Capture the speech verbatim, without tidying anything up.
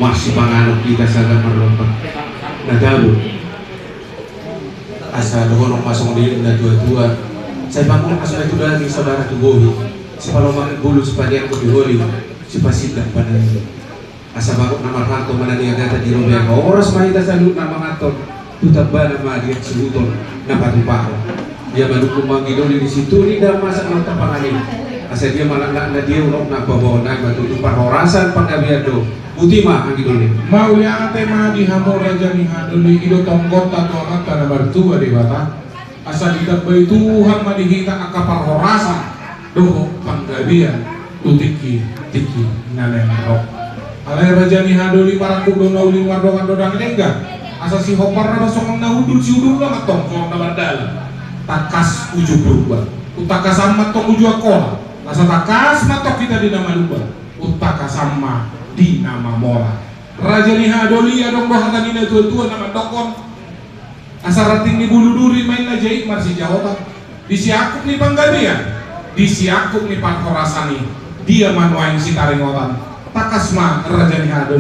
Marsipanganon hita sagat marlompan na tabo. Asa dohonon ma songon i na tuatua: Sai pangulas ma tu daging, sabara tu bohi, sipalomak bulus paniangkon di holi, sipasindak panaion. Asa bagot na marhalto ma na niagatan di robean, horas ma hita saluhutna manganhon, tu tambana ma di hasuhuton na patupahon. Dia ma dungkun ma anggi doli ni situri ndang masak na tapangan i. Asa dia ma lakna dia unokna paboahon, ai ma tutu parhorasan panggabean do. Botima anggi doli. Mauliate ma di hamu raja ni hahadoli, i do tonggonta tu Amanta na martua Debata. Asa ditambai Tuhan ma di hita angka parhorasan dohot panggabean tu tingki-tingki na naeng ro. Alai raja ni hahadoli, marangkup do na uli, mardongan do ndang denggan. Asa sihomparna ma songon na hundul, sihundulna ma antong songon na mardalan. Tangkas uju Purba, umtangkasan ma antong uju Angkola. Asa tangkas ma antong hita di na malua, umtangkasan ma di na mamora. Raja ni hahadoli, adong do hata ni na tuatua na mandokkon: Asa ranting ni bulu duri ma inna jait marsijahotan. Di siangkup ni panggabean, di siangkup ni parhorasan i, dia ma nuaeng sitaringotan. Tangkas ma raja ni hahadoli.